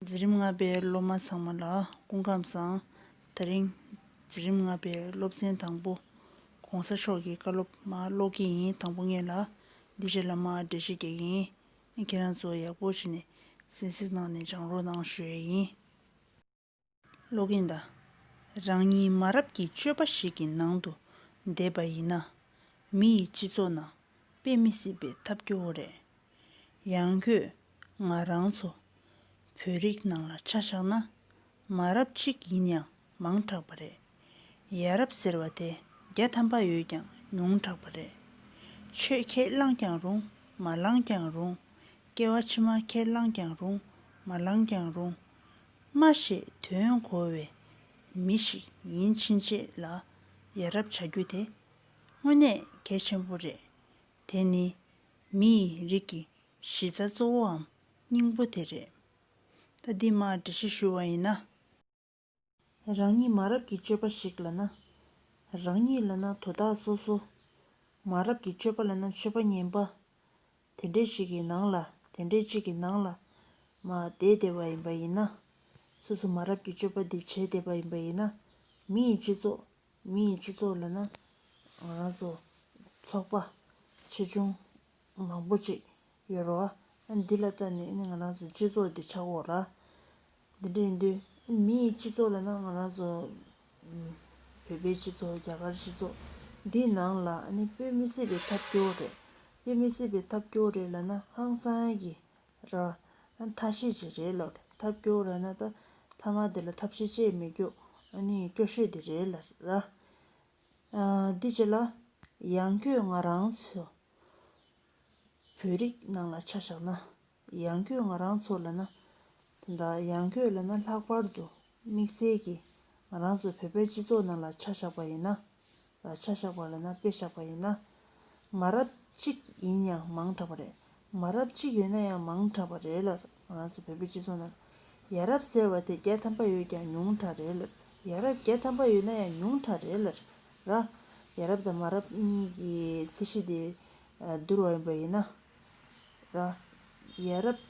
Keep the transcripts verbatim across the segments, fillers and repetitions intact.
འཛིན་རིམ་ལྔ་པའི་སློབ་མ་ཚང་མ་ལ་སྐུ་ཁམས་བཟང་། དེ་རིང་འཛིན་རིམ་ལྔ་པའི་སློབ་ཚན་དང་པོ་གོང་ས་མཆོག་གི་བཀའ་སློབ་མར་ཀློག་གི་ཡིན། དང་པོ་ངེད་ལ་འདི་བྱས་ལ་མར་འགྲེལ་བཤད་རྒྱག་གི་ཡིན། ཁྱེད་རང་ཚོ་ཡག་པོ་བྱས་ནས་གསན་གཟིགས་གནང་ནས་སྦྱང་རོགས་གནང་ཞུ་ཡས་ཡིན། ཀློག་གི་ཡིན་ད། རང་ཉིད་མ་རབས་ཀྱི་སྤྱོད་པ་ཞིག་གི་ནང་དུ་བསྡད་པ་ཡིན་ན། མི་ཡི་སྤྱི་ཚོགས་ནང་དཔེ་མི་སྲིད་པའི་ཐབས་སྐྱོ་བོ་རེད། ཡང་ཁོས་ང་རང་ཚོ་བོད་རིགས་ནང་ལ་ཆ་བཞག་ན། མ་རབས་གཅིག་ཡིན་ཡང་མང་དྲགས་པ་རེད། ཡ་རབས་ཟེར་བ་དེ་བརྒྱ་ཐམ་པ་ཡོད་ཀྱང་ཉུང་དྲགས་པ་རེད། ཆོས་ཁས་བླངས་ཀྱང་རུང་མ་བླངས་ཀྱང་རུང་། སྐྱེ་བ་ཕྱི་མ་ཁས་བླངས་ཀྱང་རུང་མ་བླངས་ཀྱང་རུང་། སྨྲ་ཤེས་དོན་གོ་བའི་མི་ཞིག་ཡིན་ཕྱིན་ཆད་ལ་ཡ་རབས་བྱ་རྒྱུ་དེ་དངོས་གནས་གལ་ཆེན་པོ་རེད། དེ་ནི་མི་ཡི་རིགས་ཀྱི་གཞི་རྩ་གཙོ་བོའམ་སྙིང་པོ་དེ་རེད། ད་འདི་མར་འགྲེལ་བཤད་ཞུ་བ་ཡིན་ན། རང་ཉིད་མ་རབས་ཀྱི་སྤྱོད་པ་ཞིག་ལབ་ན། རང་ཉིད་ལབ་ན་དོ་བདག་སོ་སོ། མ་རབས་ཀྱི་སྤྱོད་པ་ལབ་ན་སྤྱོད་པ་ངན་པ། དེ་འདྲས་ཞིག་གི་ནང་ལ། དེ་འདྲས་གཅིག་གི་ནང་ལ་མར་བསྡད་བསྡད་པ་ཡིན་པ་ཡིན་ན། སོ་སོ་མ་རབས་ཀྱི་སྤྱོད་པ་འདི་བྱས་བསྡད་པ་ཡིན་པ་ཡིན་ན། མི་ཡི་སྤྱི་ཚོགས། མི་ཡི་སྤྱི་ཚོགས་ལབ་ན་ང་རང་ཚོ་ཚོགས་པ་ཆེ་ཆུང་མང་པོ་ཅིག་ཡོད་རེད་བ། ཨ་འདི་ལ་ལྟ་ནས་ཨ་ནི་ང་རང་ཚོ་སྤྱི་ཚོགས་འདི་ཆགས་ཡོད་ར། འདི་འདྲ་ཡིན་དུས་མི་ཡི་སྤྱི་ཚོགས་ལབ་ན་ང་རང་ཚོ་ཨུམ་བོད་པའི་སྤྱི་ཚོགས། རྒྱ་གར་སྤྱི་ཚོགས་འདིའི་ནང་ལ་ཨ་ནི་དཔེ་མི་སྲིད་པའི་ཐབས་སྐྱོ་བོ་རེད། དཔེ་མི་སྲིད་པའི་ཐབས་སྐྱོ་བོ་རེད་ལབ་ན་ཧང་སང་གི་ར། ཨ་ཐ་ཤལ་ཅིག་རེད་ལབ། ཐབས་སྐྱོ་བོ་རེད་ན་ད་ཐ་མག་འདི་ལ་ཐབས་ཤེས་བྱེད་མི་རྒྱུ། ཨ་ནི་སྐྱོ་ཤོས་འདི་རེད་ལབ་ར། ཨ་འདི་བྱས་ལ་ཡང་ཁོས་ང་རང་ཚོ་བོད་རིགས་ནང་ལ་ཆ་བཞག་ན། ཡང་ཁོས་ང་རང་ཚོ་ལབ་ན། ད་ལྟ་ཡང་ཁོས་ལབ་ན་ལྷག་པར་དུ་དམིགས་བསལ་གྱིས་ང་རང་ཚོ་བོད་པའི་སྤྱི་ཚོགས་ནང་ལ་ཆ་བཞག་པ་ཡིན་ན། ལ་ཆ་བཞག་པ་ལབ་ན་དཔེ་བཞག་པ་ཡིན་ན། མ་རབས་གཅིག་ཡིན་ཡང་མང་དྲགས་པ་རེད། མ་རབས་གཅིག་ཡོད་ན་ཡང་མང་དྲགས་པ་རེད་ལབ། ང་རང་ཚོ་བོད་པའི་སྤྱི་ཚོགས་ནང་ཡ་རབས་ཟེར་བ་དེ་བརྒྱ་ཐམ་པ་ཡོད་ཀྱང་ཉུང་དྲགས་རེད་ལབ། ཡ་རབས་བརྒྱ་ཐམ་པ་ཡོད་ན་ཡང་ཉུང་དྲགས་རེད་ལབ་ར། ཡ་རབས་དང་མ་རབས་གཉིས་ཀྱི་ཚད་གཞི་དེ་ཨ་བསྡུར་བ་ཡིན་པ་ཡིན་ན་ར། ཡ་རབས་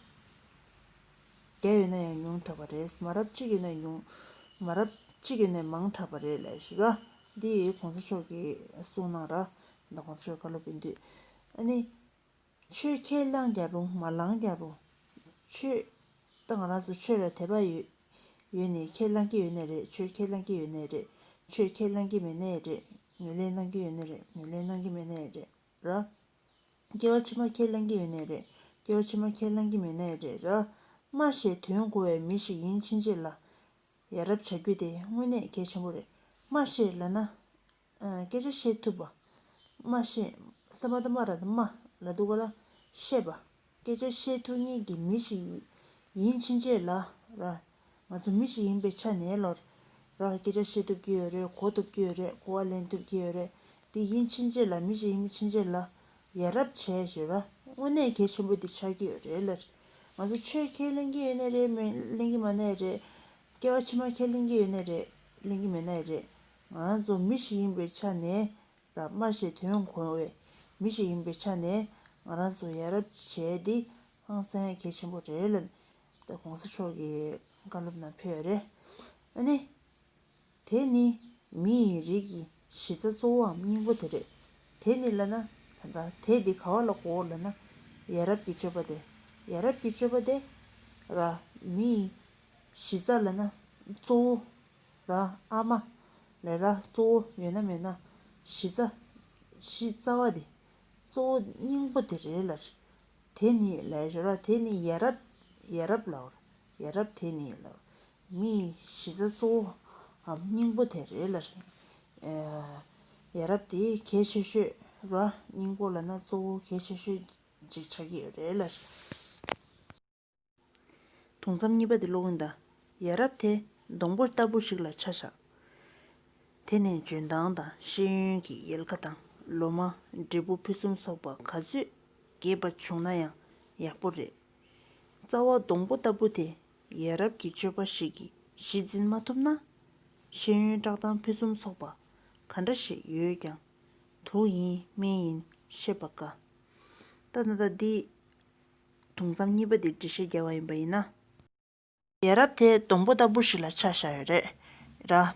བརྒྱ་ཡོད་ན་ཡང་ཉུང་དྲགས་པ་རེད། མ་རབས་གཅིག་ཡོད་ན་ཉུང་། མ་རབས་གཅིག་ཡོད་ན་མང་དྲགས་པ་རེད་ལབ་ཞུ་ར། འདི་གོང་ས་མཆོག་གིས་གསུངས་གནང་ར། ད་གོང་ས་མཆོག་བཀའ་སློབ་ཡིན་དུས་ཨ་ནི། ཆོས་ཁས་བླངས་ཀྱང་རུང་མ་བླངས་ཀྱང་རུང་། ཆོས། ད་ང་རང་ཚོ་ཆོས་ལ་དད་པ་ཡོད། ཡོད་ནས་ཁས་བླངས་ཀྱི་ཡོད་ནའི་རེད། ཆོས་ཁས་བླངས་ཀྱི་ཡོད་ནའི་རེད། ཆོས་ཁས་བླངས་ཀྱི་མེད་ནའི་རེད། ངོས་ལེན་གནང་གི་ཡོད་ནའི་རེད། ངོས་ལེན་གནང་གི་མེད་ནའི་རེད་ར། སྐྱེ་བ་ཕྱི་མ་ཁས་བླངས་ཀྱི་ཡོད་ནའི་རེད། སྐྱེ་བ་ཕྱི་མ་ཁས་བླངས་ཀྱི་མེད་ནའི་རེད་ར། སྨྲ་ཤེས་དོན་གོ་བའི་མི་ཞིག་ཡིན་ཕྱིན་ཆད་ལ། ཡ་རབས་བྱ་རྒྱུ་དེ་དངོས་གནས་གལ་ཆེན་པོ་རེད། སྨྲ་ཤེས་ལབ་ན། ཨ་སྐད་ཆ་བཤད་ཐུབ་པ། སྨྲ་ཤེས། ས་མ་ད་སྨ་ར་ད་སྨྲ་ལབ་འདུག་ག་ལ། ཤེས་པ། སྐད་ཆ་བཤད་ཐུབ་མཁན་གྱི་མི་ཞིག་ཡིན་ཕྱིན་ཆད་ལ་ར། ང་ཚོ་མི་ཞིག་ཡིན་པའི་ཆ་ནས་ལོར། ར་སྐད་ཆ་བཤད་ཐུབ་ཀྱི་ཡོད་རེད། གོ་ཐུབ་ཀྱི་ཡོད་རེད། གོ་བ་ལེན་ཐུབ་ཀྱི་ཡོད་རེད། དེ་ཡིན་ཕྱིན་ཆད་ལ་མི་ཞིག་ཡིན་ཕྱིན་ཆད་ལ། ཡ་རབས་བྱས་ཞེས་ར། དངོས་གནས་གལ་ཆེན་པོ་འདི་ཆགས་ཀྱི་ཡོད་རེད་ལར། ང་ཚོ་ཆོས་ཁས་ལེན་གྱི་ཡོད་ནའི་རེད། མི་ལེན་གྱི་མེད་ནའི་རེད། སྐྱེ་བ་ཕྱི་མ་ཁས་ལེན་གྱི་ཡོད་ནའི་རེད། ལེན་གྱི་མེད་ནའི་རེད། ང་ཚོ་མི་ཞིག་ཡིན་པའི་ཆ་ནས་ར། སྨྲ་ཤེས་དོན་གོ་བའི་མི་ཞིག་ཡིན་པའི་ཆ་ནས་ང་རང་ཚོ་ཡ་རབས་བྱས་འདི་ཧང་སང་གལ་ཆེན་པོ་རེད་ལ། ད་གོང་ས་མཆོག་གིས་བཀའ་སློབ་ནང་ཕེབས་ཡོད་རེད། ཨ་ནི། དེ་ནི་མི་ཡི་རིགས་ཀྱི་གཞི་རྩ་གཙོ་བོའམ་སྙིང་པོ་དེ་རེད། དེ་ནི་ལབ་ན། ད་ལྟ་དེ་འདི་ག་བ་ལ་གོ་ལབ་ན། ཡ་རབས་ཀྱི་སྤྱོད་པ་དེ། ཡ་རབས་ཀྱི་སྤྱོད་པ་དེ་ར། མི་ཡི་གཞི་རྩ་ལབ་ན་གཙོ་བོ་ར། ཨ་མ་ལས་ར་གཙོ་བོ་ཡོད་ན་མེད་ན་གཞི་རྩ། གཞི་རྩ་བ་དེ། གཙོ་བོ་སྙིང་པོ་དེ་རེད་ལ། དེ་ནི་ལས་ཞོར་དེ་ནི་ཡ་རབས། ཡ་རབས་ལའོ། ཡ་རབས་དེ་ནི་ལའོ། མི་ཡི་གཞི་རྩ་གཙོ་བོའམ་སྙིང་པོ་དེ་རེད་ལ། ཨེ། ཡ་རབས་དེ་གལ་ཆེ་ཤོས་ར། སྙིང་པོ་ལབ་ན་གཙོ་བོ་གལ་ཆེ་ཤོས་ཅིག་ཆགས་ཀྱི་ཡོད་རེད་ལ། དུམ་མཚམས་གཉིས་པ་དེ་ཀློག་གིན་གདའ། ཡ་རབས་དེ་སྡོང་པོ་ལྟ་བུ་ཞིག་ལ་ཆ་བཞག། དེ་ནས་འཇོན་ཐང་དང་ཤེས་ཡོན་གྱི་ཡལ་ག་དང་ལོ་མ། འབྲས་བུ་ཕུན་སུམ་ཚོགས་པ་ག་ཚོད་རྒྱས་པ་བྱུང་ན་ཡང་ཡག་པོ་རེད། རྩ་བ་སྡོང་པོ་ལྟ་བུ་དེ་ཡ་རབས་ཀྱི་སྤྱོད་པ་ཞིག་གིས་གཞི་འཛིན་མ་ཐུབ་ན། ཤེས་ཡོན་བཀྲག་མདངས་ཕུན་སུམ་ཚོགས་པ་ག་འདྲ་ཞིག་ཡོད་ཀྱང་དུག་ཡིན་སྨན་ཡིན་བཤད་པ་དཀའ། ད་ད་ད་འདི་དུམ་མཚམས་གཉིས་པ་འདི་འགྲེལ་བཤད་རྒྱག་པ་ཡིན་པ་ཡིན་ན། ཡ་རབས་དེ་སྡོང་པོ་ལྟ་བུ་ཞིག་ལ་ཆ་བཞག་ཡོད་རེད་ར།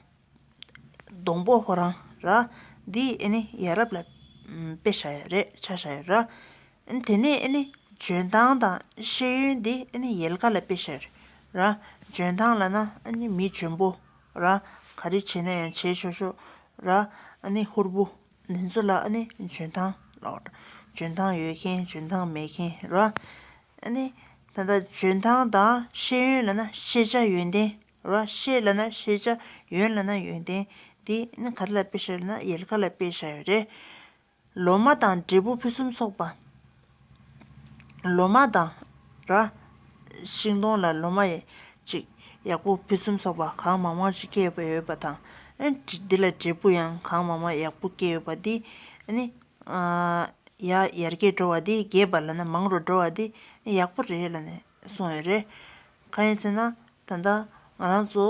སྡོང་པོ་ཁོ་རང་ར། འདི་ཨ་ནི་ཡ་རབས་ལ་ཨམ་དཔེ་བཞག་ཡོད་རེད། ཆ་བཞག་ཡོད་ར། ཨ་ནི་དེ་ནས་ཨ་ནི་འཇོན་ཐང་དང་ཤེས་ཡོན་འདི་ཨ་ནི་ཡལ་ག་ལ་དཔེ་བཞག་ཡོད་རེད་ར། འཇོན་ཐང་ལབ་ན་ཨ་ནི་མི་འཇོན་པོ་ར། ག་རེ་བྱས་ན་ཡང་བྱེད་ཆོག་ཆོག་ར། ཨ་ནི་ཧུར་པོ། འདི་ཚོ་ལ་ཨ་ནི་འཇོན་ཐང་ལབ། འཇོན་ཐང་ཡོད་མཁན་འཇོན་ཐང་མེད་མཁན་ར། ཨ་ནི་ད་ལྟ་འཇོན་ཐང་དང་ཤེས་ཡོན་ལབ་ན་ཤེས་བྱ་ཡོན་ཏན་ར། ཤེས་ལབ་ན་ཤེས་བྱ། ཡོན་ལབ་ན་ཡོན་ཏན། འདི་ཨ་ནི་ག་རེ་ལ་དཔེ་བཞག་ལབ་ན་ཡལ་ག་ལ་དཔེ་བཞག་ཡོད་རེད། ལོ་མ་དང་འབྲས་བུ་ཕུན་སུམ་ཚོགས་པ། ལོ་མ་དང་ར། ཤིང་སྡོང་ལ་ལོ་མ་ཡ་ཅིག་ཡག་པོ་ཕུན་སུམ་ཚོགས་པ་གང་མང་མང་ཅིག་སྐྱེས་པ་ཡོད་པ་དང་། ཨ་ནི་འདི་ལ་འབྲས་བུ་ཡང་གང་མང་མང་ཡག་པོ་སྐྱེས་ཡོད་པ་འདི་ཨ་ནི་ཨ་ཡ་ཡར་རྒྱས་འགྲོ་བ་འདི་རྒྱས་པ་ལབ་ན་མང་རུ་འགྲོ་བ་འདི་ཡག་པོ་རེད་ལབ་ནས་གསུངས་ཡོད་རེད། གང་ཡིན་ཟེར་ན་ད་ལྟ་ང་རང་ཚོ་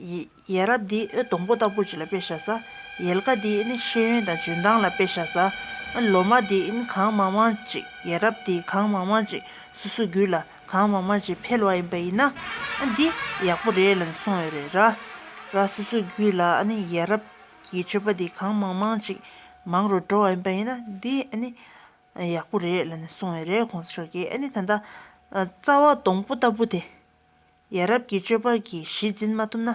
ཡ་ཡ་རབས་འདི་ཨེ་སྡོང་པོ་ལྟ་བུ་ཅིག་ལ་དཔེ་བཞག་ས། ཡལ་ག་འདི་ཨེ་ནི་ཤེས་ཡོན་དང་འཇོན་ཐང་ལ་དཔེ་བཞག་ས། ཨ་ལོ་མ་འདི་ཨེ་ནི་གང་མང་མང་ཅིག་ཡ་རབས་འདི་གང་མང་མང་ཅིག་སོ་སོའི་རྒྱུད་ལ་གང་མང་མང་ཅིག་འཕེལ་བ་ཡིན་པ་ཡིན་ན། ཨ་འདི་ཡག་པོ་རེད་ལབ་ནས་གསུངས་ཡོད་རེད་ར། ར་སོ་སོའི་རྒྱུད་ལ་ཨ་ནི་ཡ་རབས་ཀྱི་སྤྱོད་པ་འདི་གང་མང་མང་ཅིག་མང་རུ་འགྲོ་བ་ཡིན་པ་ཡིན་ན་འདི་ཨ་ནི་ཡག་པོ་རེད་ལབ་ནས་གསུངས་ཡོད་རེད། གོང་ས་མཆོག་གིས་ཨ་ནི་ད་ལྟ་རྩ་བ་སྡོང་པོ་ལྟ་བུ་དེ། ཡ་རབས་ཀྱི་སྤྱོད་པ་གི་གཞི་འཛིན་མ་ཐུབ་ན།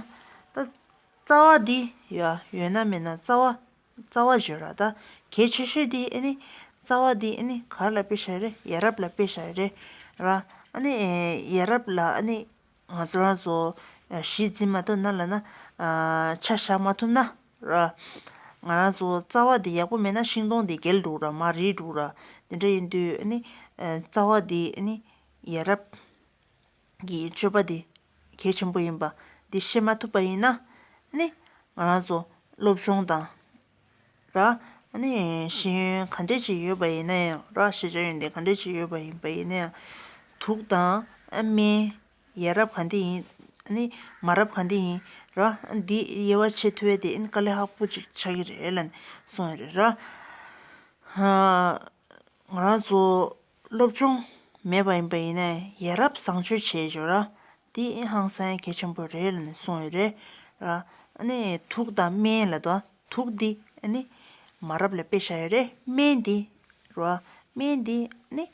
ད་རྩ་བ་འདི་ཡ་ཡོད་ན་མེད་ན་རྩ་བ་རྩ་བ་བརྗོད་ར། ད་གལ་ཆེ་ཤོས་འདི་ཨ་ནི་རྩ་བ་འདི་ཨ་ནི་ག་རེ་ལ་དཔེ་བཞག་རེད། ཡ་རབས་ལ་དཔེ་བཞག་རེད་ར། ཨ་ནི་ཡ་རབས་ལ་ཨ་ནི་ང་ཚོ་རང་ཚོ་གཞི་འཛིན་མ་ཐུབ་ན་ལབ་ན་ཆ་བཞག་མ་ཐུབ་ན་ར། ང་རང་ཚོ་རྩ་བ་འདི་ཡག་པོ་མེད་ན་ཤིང་སྡོང་འདི་འགྱེལ་འགྲོ་ར། མར་རིལ་འགྲོ་ར། དེ་འདྲ་ཡིན་དུས་ཨ་ནི་རྩ་བ་འདི་ཨ་ནི་ཡ་རབས་ཀྱི་སྤྱོད་པ་འདི་གལ་ཆེན་པོ་ཡིན་པ་འདི་ཤེས་མ་ཐུབ་པ་ཡིན་ན། ཨ་ནི་ང་རང་ཚོ་སློབ་སྦྱོང་དང་ར། ཨ་ནི་ཤེས་ཡོན་ག་འདྲས་ཅིག་ཡོད་པ་ཡིན་ན་ཡང་ར། ཤེས་བྱ་ཡོན་ཏན་ག་འདྲས་ཅིག་ཡོད་པ་ཡིན་པ་ཡིན་ན་ཡང་། དུག་དང་སྨན། ཡ་རབས་ག་འདྲས་ཡིན། ཨ་ནི་མ་རབས་ག་འདྲས་ཡིན་ར། འདི་དབྱེ་བ་ཕྱེ་ཐུབ་ཡས་དེ་ཨ་ནི་དཀའ་ལས་ཁག་པོ་ཅིག་ཆགས་ཀྱི་རེད་ལབ་ནས་གསུངས་ཡོད་རེད་ར། ང་རང་ཚོ་སློབ་སྦྱོང་མེད་པ་ཡིན་པ་ཡིན་ན་ཡ་རབས་བཟང་སྤྱོད་བྱེད་ཞོར་ར། འདི་ཨེ་ཧང་སང་གལ་ཆེན་པོ་རེད་ལབ་ནས་གསུངས་ཡོད་རེད་ར། ཨ་ནི་དུག་དང་སྨན་ལབ་དུས་དུག་འདི་ཨ་ནི་མ་རབས་ལ་དཔེ་བཞག་ཡོད་རེད། སྨན་འདི་ར། སྨན་འདི་ཨ་ནི་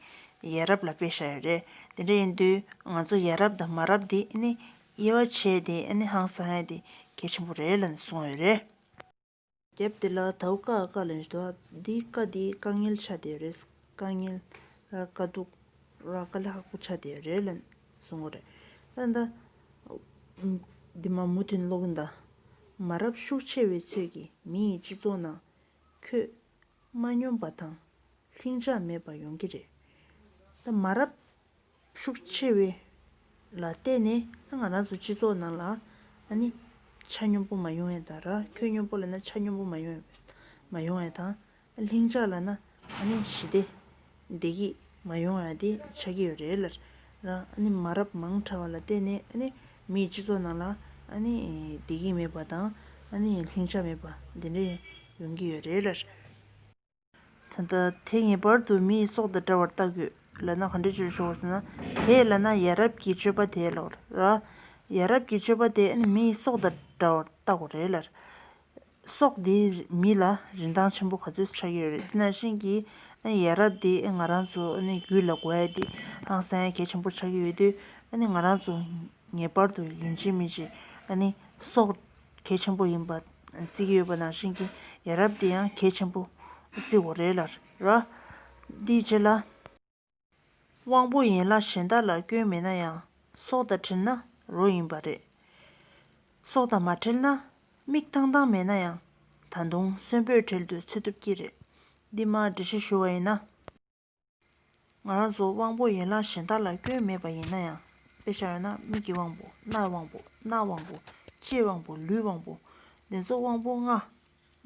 ཡ་རབས་ལ་དཔེ་བཞག་ཡོད་རེད། དེ་འདྲ་ཡིན་དུས་ང་ཚོ་ཡ་རབས་དང་མ་རབས་འདི་ཨ་ནི་དབྱེ་བ་ཕྱེ་དེ་ཨ་ནི་ཧང་སང་ཡ་དེ་གལ་ཆེན་པོ་རེད་ལབ་ནས་གསུངས་ཡོད་རེད། རྒྱབ་དེ་ལ་དའུ་ཀ་ཀ་ལ་འདུག་འདི་ཀ་འདི་དཀའ་ངལ་ཆགས་བསྡད་ཡོད་རེད། དཀའ་ངལ་ར་དཀའ་སྡུག་ར་དཀའ་ལས་ཁག་པོ་ཆགས་བསྡད་ཡོད་རེད་ལབ་གསུང་གི་རེད། ད་ལྟ་འདི་མ་མུ་མཐུད་ཀློག་གི་ད། མ་རབས་ཤུགས་ཆེ་བའི་ཚོད་ཀྱིས་མི་ཡི་སྤྱི་ཚོགས་ནང་ཁྱོད་མ་སྙོམས་པ་དང་ལྷིང་འཇགས་མེད་པ་ཡོང་གི་རེད། ད་མ་རབས་ཤུགས་ཆེ་བའི་ལ་བརྟེན་ནས་ང་རང་ཚོ་སྤྱི་ཚོགས་ནང་ལ་ཨ་ནི་ཆ་སྙོམས་པོ་མ་ཡོང་ཡ་དང་ར། ཁྱོད་སྙོམས་པོ་ལབ་ན་ཆ་སྙོམས་པོ་མ་ཡོང་ཡ་མ་ཡོང་ཡ་དང་། ལྷིང་འཇགས་ལབ་ན་ཨ་ནི་ཞི་བདེ་བདེ་སྐྱིད་མ་ཡོང་ཡ་དེ་ཆགས་ཀྱི་ཡོད་རེད་ལ་ར། ཨ་ནི་མ་རབས་མང་དྲགས་པ་ལ་བརྟེན་ནས་ཨ་ནི་མིའི་སྤྱི་ཚོགས་ནང་ལ་ཨ་ནི་བདེ་སྐྱིད་མེད་པ་དང་ཨ་ནི་ལྷིང་འཇགས་མེད་པ་འདི་འདྲ་ཡོང་གི་ཡོད་རེད་ལ། ད་ལྟ་དེ་ངེས་པར་དུ་མིའི་སྲོག་དང་འདྲ་བར་བལྟ་དགོས་ལབ་ན་ག་འདྲ་ཅིག་ཞུ་བ་ཟེར་ན། དེ་ལབ་ན་ཡ་རབས་ཀྱི་སྤྱོད་པ་དེ་ལོར་ར། ཡ་རབས་ཀྱི་སྤྱོད་པ་དེ་ཨ་ནི་མིའི་སྲོག་དང་འདྲ་བར་བལྟ་དགོས་རེད་ལ། སྲོག་འདི་མི་ལ་རིན་ཐང་ཆེན་པོ་ག་ཚོད་ཆགས་ཀྱི་ཡོད་རེད། དེ་ནང་བཞིན་གྱི་ཡ་རབས་འདི་ང་རང་ཚོ་ཨ་ནི་རྒྱུད་ལ་དགོས་ཡ་འདི་ཧང་སང་ཡ་གལ་ཆེན་པོ་ཆགས་ཀྱི་ཡོད་དུས། ཨ་ནི་ང་རང་ཚོ་ངེས་པར་དུ་ཡིན་གཅིག་མིན་གཅིག་ཨ་ནི་སྲོག་གལ་ཆེན་པོ་ཡིན་པ་བརྩི་གི་ཡོད་པ་ནང་བཞིན་གྱི་ཡ་རབས་འདི་ཡང་གལ་ཆེན་པོ་བརྩི་དགོས་རེད་ལ་ར། འདིའི་རྗེས་ལ། དབང་པོ་ཡན་ལག་གཞན་དག་ལ་སྐྱོན་མེད་ན་ཡང་སྲོག་དང་བྲལ་ན་རོ་ཡིན་པ་རེད། སྲོག་དང་མ་བྲལ་ན་མིག་ཐང་ཐང་མེད་ན་ཡང་ད་དུང་གསོན་པོས་བྲལ་དུ་འཚོལ་ཐུབ་ཀྱི་རེད། འདི་མར་འགྲེལ་བཤད་ཞུ་བ་ཡིན་ན། ང་རང་ཚོ་དབང་པོ་ཡན་ལག་གཞན་དག་ལ་སྐྱོན་མེད་པ་ཡིན་ན་ཡང་། དཔེ་བཞག་ཡོད་ན་མིག་གི་དབང་པོ། རྣའི་དབང་པོ། སྣའི་དབང་པོ། ལྕེའི་དབང་པོ། ལུས་དབང་པོ། འདི་ཚོ་དབང་པོ་ལྔ་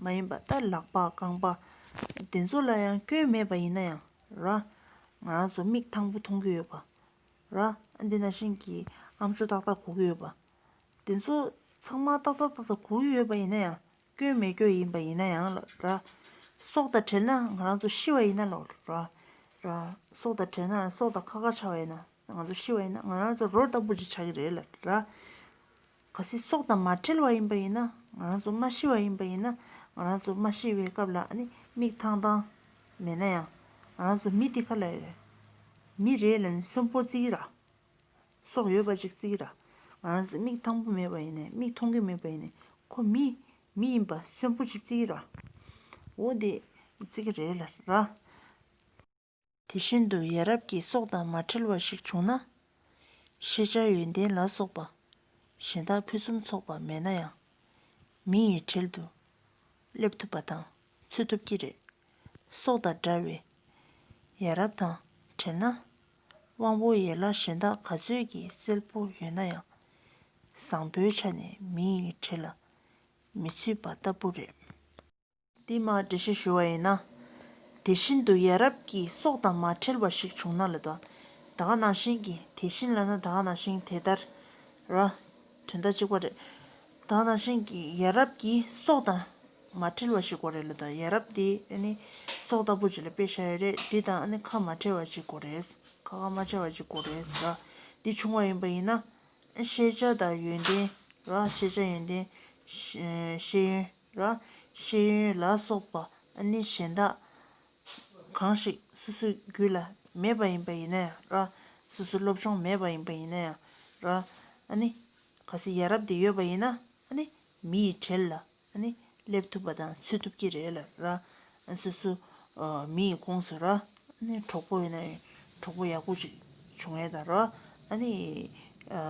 མ་ཡིན་པ་ད་ལག་པ་རྐང་པ་འདི་ཚོ་ལ་ཡང་སྐྱོན་མེད་པ་ཡིན་ན་ཡང་ར། ང་རང་ཚོ་མིག་ཐང་པོ་མཐོང་གི་ཡོད་པ་ར། འདི་ནང་བཞིན་གྱི་ཨམ་ཅོག་ཏག་ཏག་གོ་གི་ཡོད་པ། དེ་ཚོ་ཚང་མ་ཏག་ཏག་ཏག་ཏག་གོ་གི་ཡོད་པ་ཡིན་ན་ཡང་སྐྱོན་མེད་སྐྱོན་ཡིན་པ་ཡིན་ན་ཡང་ལ་ར། སྲོག་དང་བྲལ་ན་ང་རང་ཚོ་ཤི་བ་ཡིན་ན་ལ་ར། ར། སྲོག་དང་བྲལ་ན་སྲོག་དང་ཁ་ཁ་ཆགས་པ་ཡིན་ན་ ང་ཚོ་ཤི་བ་ཡིན་ན་ང་རང་ཚོ་རོ་ལྟ་བུ་ཅིག་ཆགས་ཀྱི་རེད་ལ་ར། གལ་སྲིད་སྲོག་དང་མ་འཕྲལ་བ་ཡིན་པ་ཡིན་ན། ང་རང་ཚོ་མ་ཤི་བ་ཡིན་པ་ཡིན་ན། ང་རང་ཚོ་མ་ཤི་བའི་སྐབས་ལ་ཨ་ནི་མིག་ཐང་ཐང་མེད་ན་ཡང་། ང་རང་ཚོ་མི་དེ་ག་ལ་ཡོད། མི་རེད་ལབ་ནས་གསོན་པོ་བརྩི་གི་ར། སྲོག་ཡོད་པ་ཅིག་བརྩི་གི་ར། ང་རང་ཚོ་མིག་ཐང་པོ་མེད་པ་ཡིན་ནའི་མིག་མཐོང་གི་མེད་པ་ཡིན་ནའི་ཁོ་མི་མི་ཡིན་པ་གསོན་པོ་ཅིག་བརྩི་གི་ར། འོ་དེ་བརྩི་གི་རེད་ལ་ར། དེ་བཞིན་དུ་ཡ་རབས་ཀྱི་སྲོག་དང་མ་འཕྲལ་བ་ཞིག་བྱུང་ན། ཤེས་བྱ་ཡོན་ཏན་ལ་སོགས་པ་གཞན་དག་ཕུན་སུམ་ཚོགས་པ་མེད་ན་ཡང་། མི་ཡི་གྲལ་དུ་སླེབས་ཐུབ་པ་དང་ཚུད་ཐུབ་ཀྱི་རེད། སྲོག་དང་འདྲ་བའི་ཡ་རབས་དང་བྲལ་ན། དབང་པོ་ཡན་ལག་གཞན་དག་ག་ཚོད་ཀྱིས་གསལ་པོ་ཡོད་ན་ཡང་། བཟང་པོའི་ཆ་ནས་མི་ཡི་གྲལ་ལ་མི་ཚུད་པ་ལྟ་བུ་རེད། འདི་མར་འགྲེལ་བཤད་ཞུ་བ་ཡིན་ན། དེ་བཞིན་དུ་ཡ་རབས་ཀྱི་སྲོག་དང་མ་འཕྲལ་བ་ཞིག་བྱུང་ན་ལ་དང་། ད་ག་ནང་བཞིན་གྱི་དེ་བཞིན་ལབ་ན་ད་ག་ནང་བཞིན་དེ་ལྟར་ར། དོན་དག་གཅིག་པ་རེད། ད་ག་ནང་བཞིན་གྱི་ཡ་རབས་ཀྱི་སྲོག་དང་མ་འཕྲལ་བ་ཞིག་དགོས་རེད་ལ་དང་། ཡ་རབས་དེ་ཨ་ནི་སྲོག་ལྟ་བུ་ཅིག་ལ་དཔེ་བཞག་ཡོད་རེད། དེ་དང་ཨ་ནི་ཁ་མ་འཕྲལ་བ་ཅིག་དགོས་རེད། ཁ་ཁ་མ་འཕྲལ་བ་ཅིག་དགོས་རེད་ཟེར་ར། འདི་བྱུང་བ་ཡིན་པ་ཡིན་ན། ཤེས་བྱ་དང་ཡོན་ཏན་ར། ཤེས་བྱ་ཡོན་ཏན། ཤེས་ཤེས་ཡོན་ར། ཤེས་ཡོན་ལ་སོགས་པ་ཨ་ནི་གཞན་དག་གང་ཞིག་སོ་སོའི་རྒྱུད་ལ་མེད་པ་ཡིན་པ་ཡིན་ན་ཡང་ར། སོ་སོའི་སློབ་སྦྱོང་མེད་པ་ཡིན་པ་ཡིན་ན་ཡང་ར། ཨ་ནི་གལ་སྲིད་ཡ་རབས་དེ་ཡོད་པ་ཡིན་ན་ཨ་ནི་མི་ཡི་གྲལ་ལ་ཨ་ནི་སླེབས་ཐུབ་པ་དང་ཚུད་ཐུབ་ཀྱི་རེད་ལ་ར། སོ་སོ་ཨ་མི་ཡི་ཁོངས་སུ་ར། ཨ་ནི་གྲོགས་པོ་ཡིན་ན་ཡང་གྲོགས་པོ་ཡག་པོ་ཅིག་བྱུང་ཡས་དང་ར། ཨ་ནི་ཨ་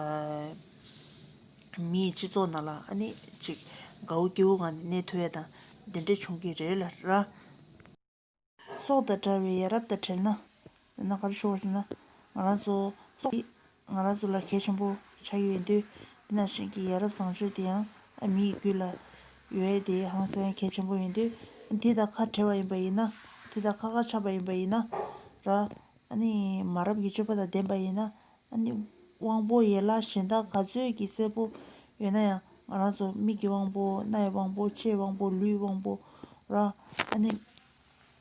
མིའི་སྤྱི་ཚོགས་ནང་ལ་ཨ་ནི་ཅིག་དགའ་བོ་སྐྱིད་བོ་ངང་ནས་གནས་ཐུབ་ཡས་དང་དེ་འདྲ་བྱུང་གི་རེད་ལ་ར། སྲོག་དང་འདྲ་བའི་ཡ་རབས་དང་བྲལ་ན། ཡང་ན་ག་རེ་ཞུ་བ་ཟེར་ན། ང་རང་ཚོ་སྲོག་ང་རང་ཚོ་ལ་གལ་ཆེན་པོ་ཆགས་ཡོད་དུས། འདི་ནང་བཞིན་གྱི་ཡ་རབས་བཟང་སྤྱོད་དེ་ཡང་ཨ་མིའི་རྒྱུད་ལ་ཡོད་ཡས་དེ་ཧང་སང་གལ་ཆེན་པོ་ཡིན་དུས། འདི་དང་ཁ་བྲལ་བ་ཡིན་པ་ཡིན་ན། འདི་དང་ཁ་ཁ་ཆགས་པ་ཡིན་པ་ཡིན་ན་ར། ཨ་ནི་མ་རབས་ཀྱི་སྤྱོད་པ་དང་ལྡན་པ་ཡིན་ན། ཨ་ནི་དབང་པོ་ཡན་ལག་གཞན་དག་ག་ཚོད་ཀྱིས་གསལ་པོ་ཡོད་ན་ཡང་། ང་རང་ཚོ་མིག་གི་དབང་པོ། རྣའི་དབང་པོ། ལྕེའི་དབང་པོ། ལུས་དབང་པོ་ར། ཨ་ནི་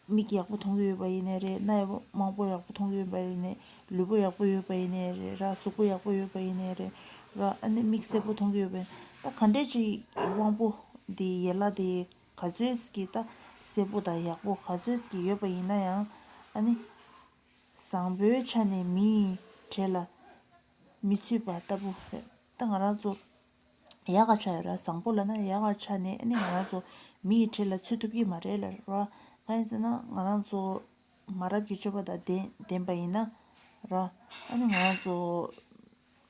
མིག་ཡག་པོ་མཐོང་གི་ཡོད་པ་ཡིན་ནའི་རེད། རྣའི་དབང་པོ་ཡག་པོ་མཐོང་གི་ཡོད་པ་ཡིན་ནའི། ལུས་པོ་ཡག་པོ་ཡོད་པ་ཡིན་ནའི་རེད་ར། གཟུགས་པོ་ཡག་པོ་ཡོད་པ་ཡིན་ནའི་རེད་ར། ཨ་ནི་མིག་གསལ་པོ་མཐོང་གི་ཡོད་པ་ཡིན་ན། ད་ག་འདྲས་ཅིག་དབང་པོ་འདི་ཡན་ལག་འདི་ག་ཚོད་ཀྱིས་ད་གསལ་པོ་དང་ཡག་པོ་ག་ཚོད་ཀྱིས་ཡོད་པ་ཡིན་ན་ཡང་། ཨ་ནི་བཟང་པོའི་ཆ་ནས་མི་ཡི་གྲལ་ལ་མི་ཚུད་པ་ལྟ་བུ་རེད། ད་ང་རང་ཚོ་ཡག་ག་ཆགས་ཡོད་ར། བཟང་པོ་ལབ་ན་ཡག་ག་ཆགས་ནས་ཨ་ནི་ང་རང་ཚོ་མི་ཡི་གྲལ་ལ་ཚུད་ཐུབ་ཀྱི་མ་རེད་ལ་ར། གང་ཡིན་ཟེར་ན་ང་རང་ཚོ་མ་རབས་ཀྱི་སྤྱོད་པ་དང་ལྡན་ལྡན་པ་ཡིན་ན་ར། ཨ་ནི་ང་རང་ཚོ་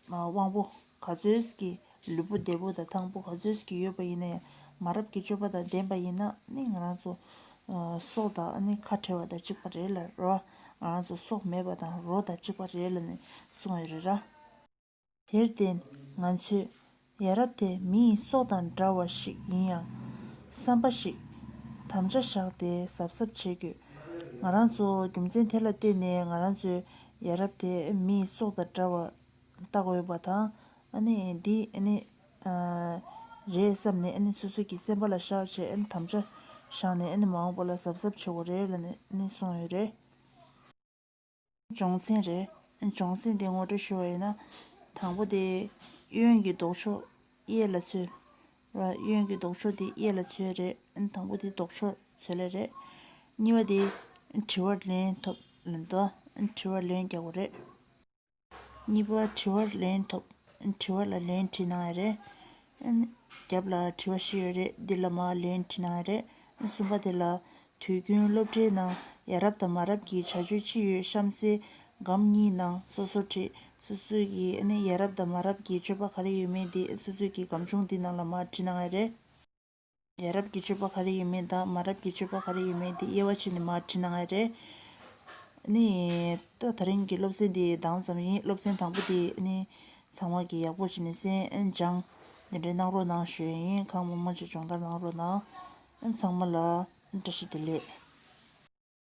དབང་པོ་ག་ཚོད་ཀྱི་ལུས་པོ་བདེ་པོ་དང་ཐང་པོ་ག་ཚོད་ཀྱི་ཡོད་པ་ཡིན་ན་ཡང་། མ་རབས་ཀྱི་སྤྱོད་པ་དང་ལྡན་པ་ཡིན་ན་ནི་ང་རང་ཚོ་སྲོག་དང་ཨ་ནི་ཁ་བྲལ་བ་དང་གཅིག་པ་རེད་ལ་རོ། ང་རང་ཚོ་སྲོག་མེད་པ་དང་རོ་དང་གཅིག་པ་རེད་ལ་ནི་གསུངས་ཡོད་རེད་ར། དེར་བརྟེན་ང་ཚོས་ཡ་རབས་དེ་མི་ཡི་སྲོག་དང་འདྲ་བ་ཞིག་ཡིན་ཡང་། བསམ་པ་ཞིག་དམ་བཅའ་བཞག་སྟེ་གཟབ་གཟབ་བྱེད་དགོས། ང་རང་ཚོ་རྒྱུ་མཚན་དེ་ལ་བརྟེན་ནས་ང་རང་ཚོས་ཡ་རབས་དེ་མི་ཡི་སྲོག་དང་འདྲ་བ་བལྟ་དགོས་པ་དང་། ཨ་ནི་འདི་ཨ་ནི་ཨ་རེད་བསམ་ནས་ཨ་ནི་སོ་སོ་གི་སེམས་པ་ལ་བཞག་བྱས། ཨ་ནི་དམ་བཅའ་བཞག་ནས་ཨ་ནི་མ་འོངས་པ་ལ་གཟབ་གཟབ་བྱེད་དགོས་རེད་ལབ་ནས་ཨ་ནི་གསུངས་ཡོད་རེད། སྦྱོང་ཚན་རེད། སྦྱོང་ཚན་དེ་ངོ་སྤྲོད་ཞུ་བ་ཡིན་ན། དང་པོ་དེ་གཡོན་གྱི་ལྡོག་ཕྱོགས་གཡས་ལ་འཚོལ་ར། གཡོན་གྱི་ལྡོག་ཕྱོགས་དེ་གཡས་ལ་འཚོལ་རེད། དང་པོ་དེ་ལྡོག་ཕྱོགས་འཚོལ་ལེ་རེད། གཉིས་པ་དེ་དྲི་བར་ལན་ཐོབ་ལབ་འདུག་དྲི་བར་ལན་རྒྱག་དགོས་རེད། གཉིས་པ་དྲི་བར་ལན་ཐོབ། དྲི་བ་ལ་ལན་བྲིས་གནང་ཡ་རེད། རྒྱབ་ལ་དྲི་བ་བཞི་ཡོད་རེད། འདི་ལ་མར་ལན་བྲིས་གནང་ཡ་རེད། གསུམ་པ་དེ་ལ་དུས་རྒྱུན་སློབ་གྲྭའི་ནང་ཡ་རབས་དང་མ་རབས་ཀྱི་བྱ་སྤྱོད་ཅི་ཡོད་གཤམ་གསལ་སྒམ་གཉིས་ནང་སོ་སོར་བྲིས། སོ་སོ་ཡི་ཨ་ནི་ཡ་རབས་དང་མ་རབས་ཀྱི་སྤྱོད་པ་ག་རེ་ཡོད་མེད་དེ་སོ་སོ་གི་སྒམ་ཆུང་འདི་ནང་ལ་མར་བྲིས་གནང་ཡ་རེད། ཡ་རབས་ཀྱི་སྤྱོད་པ་ག་རེ་ཡོད་མེད་དང་མ་རབས་ཀྱི་སྤྱོད་པ་ག་རེ་ཡོད་མེད་དེ་དབྱེ་བ་ཕྱེ་ནས་མར་བྲིས་གནང་ཡ་རེད། ཨ་ནི་ད་དེ་རིང་གི་སློབ་ཚན་འདི་འདང་ཙམ་ཡིན། སློབ་ཚན་དང་པོ་དེ་ཨ་ནི་ཚང་མ་གིས་ཡག་པོ་བྱས་ནས་གསན་སྦྱང་དེ་འདྲའི་གནང་རོགས་གནང་ཞུ་ཡ་ཡིན། གང་མང་མང་ཅིག་སྦྱོང་བརྡར་གནང་རོགས་གནང་། ཨ་ཚང་མ་ལ་བཀྲ་ཤིས་བདེ་ལེགས།